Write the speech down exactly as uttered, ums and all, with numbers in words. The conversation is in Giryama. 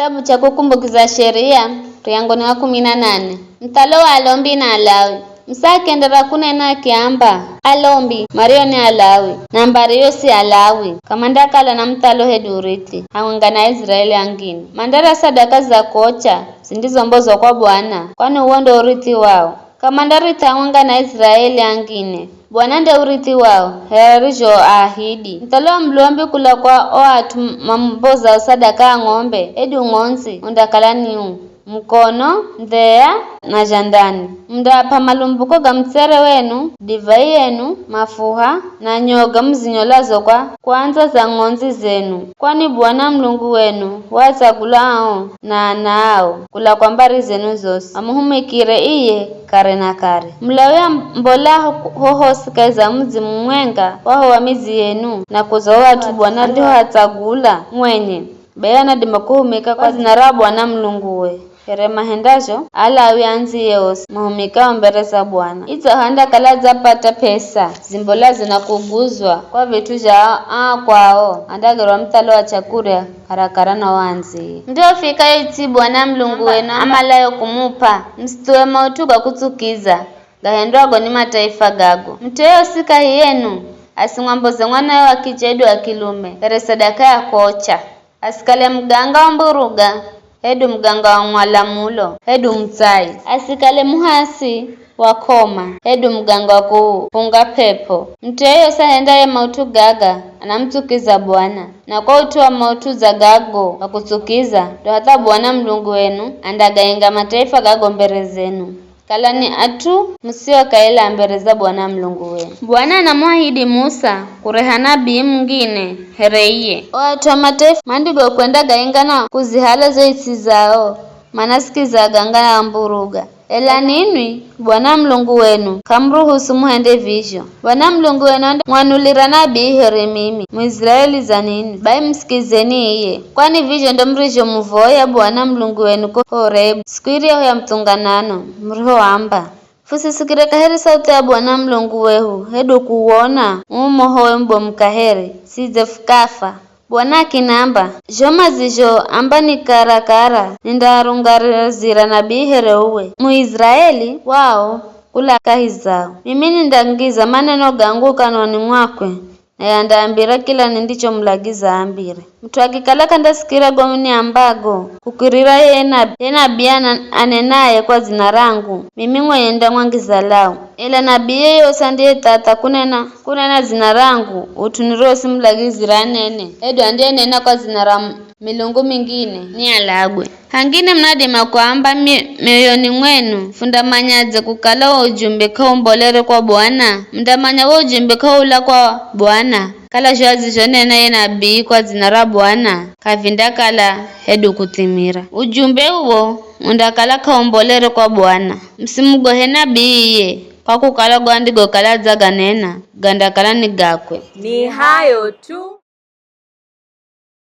Kitabu cha Kukumbukiza Sheria, muryango ni wa kumi na nane. Muthalo wa Alombi na Alawi. Musa akienderera kunena akiamba, Alombi, mario ni Alawi, na mbari yo si Alawi, k'amandakala na muthalo hedu urithi, hamwenga na Aiziraeli angine. Mandara sadaka za kocha, zindizombozwa kwa Bwana, kwani uwo ndo urithi wao. K'amandaritha hamwenga na Aiziraeli angine. Bwana nde urithi wao, here arizhoaahidi. Muthalo wa mulombi kula kwa o at'u mamumbozao sadaka ya ng'ombe, hedu ng'ondzi, undakala ni uu, mukono, ndheya, na zhandani. Mundaap'a malumbuko ga mutsere wenu, divai yenu, mafuha, na nyoga muzinyolazo kwa kwanza za ng'ondzi zenu, kwani Bwana Mulungu wenu waatsagula ao na ana ao kula kwa mbari zenu zosi, amuhumikire iye kare na kare. Mulawe ambola ho-, hohosi kahi za mudzi mumwenga waho wa midzi yenu, na kuza o at'u Bwana andihoatsagula mwenye, be anadima kuhumika kwa dzina ra Bwana Mulunguwe. Here mahendazho, Alawi andziye osi mahumikao mbere za Bwana. Idzaho andakala adzapata p'esa zimbolazo na kuguzwa kwa vit'u zha aa kwao, andagerwa muthalo wa chakurya karakara na o andziye. Ndihofika yo its'i Bwana Mulungu wenu amalayo kumup'a, musithuwe maut'u ga kutsukiza gahendwago ni mataifa gago. Mut'u yeyosi kahi yenu asimwamboze mwanawe wa kiche hedu wa kilume here sadaka ya kocha. Asikale muganga wa mburuga, hedu muganga wa mwalamulo, hedu mutsai. Asikale muhasi wa k'oma, hedu muganga wa kufunga p'ep'o. Mut'u yeyosi ahendaye maut'u gaga anamutsukiza Bwana, na kwa ut'u wa maut'u dza gago ga kutsukiza, ndo hatha Bwana Mulungu wenu andagainga mataifa gago mbere zenu. Kalani at'u musio kaila mbere za Bwana Mulungu wenu. Bwana anamuahidi Musa kureha nabii mungine here iye. O at'u a mataifa mandigokwenda gainga na kuzihala zo its'i zao, manasikiza ganga na mburuga. Ela ninwi, Bwana Mulungu wenu, k'amuruhusu muhende vizho. Bwana Mulungu wenu andamwanulira nabii here mimi, Muiziraeli dza ninwi, bai musikizeni iye. Kwani vizho ndo murizhomuvoya Bwana Mulungu wenu ko Horebu, siku iryahu ya muthunganano, murihoamba, fusisikire kaheri sauthi ya Bwana Mulungu wehu, hedu kuwona uu mohowe mubomu kaheri, sidze fukafa. Bwana akinamba, zho mazizhoamba ni karakara, nindaarungarizira nabii here uwe, Muiziraeli wao kula kahi zao. Mimi nindangiza maneno gangu kanwani mwakwe, naye andaambira kila nindichomulagiza aambire. Mut'u akikala k'andasikira go niambago, kukirira ye na-, ye nabii ana-, anenaye kwa dzina rangu, mimi mwenye nindamwangiza lau. Ela nabii yeyosi andiyethatha kunena, kunena dzina rangu, ut'u nirosi mulagizira anene, hedu andiyenena kwa dzina ra m-, milungu mingine, nialagwe. Hangine munadima kuamba mi-, mioyoni mwenu, fundamanyadze kukala wo ujumbe k'aumbolere kwa Bwana? Mundamanya wo ujumbe k'aula kwa Bwana, kala zho azizhonena ye nabii kwa dzina ra Bwana, k'avindakala hedu kuthimira. Ujumbe uwo undakala k'aumbolere kwa Bwana. Musimugohe nabii iye, kwa kukala go andigokala adzaganena, gandakala ni gakwe. Ni hayo tu.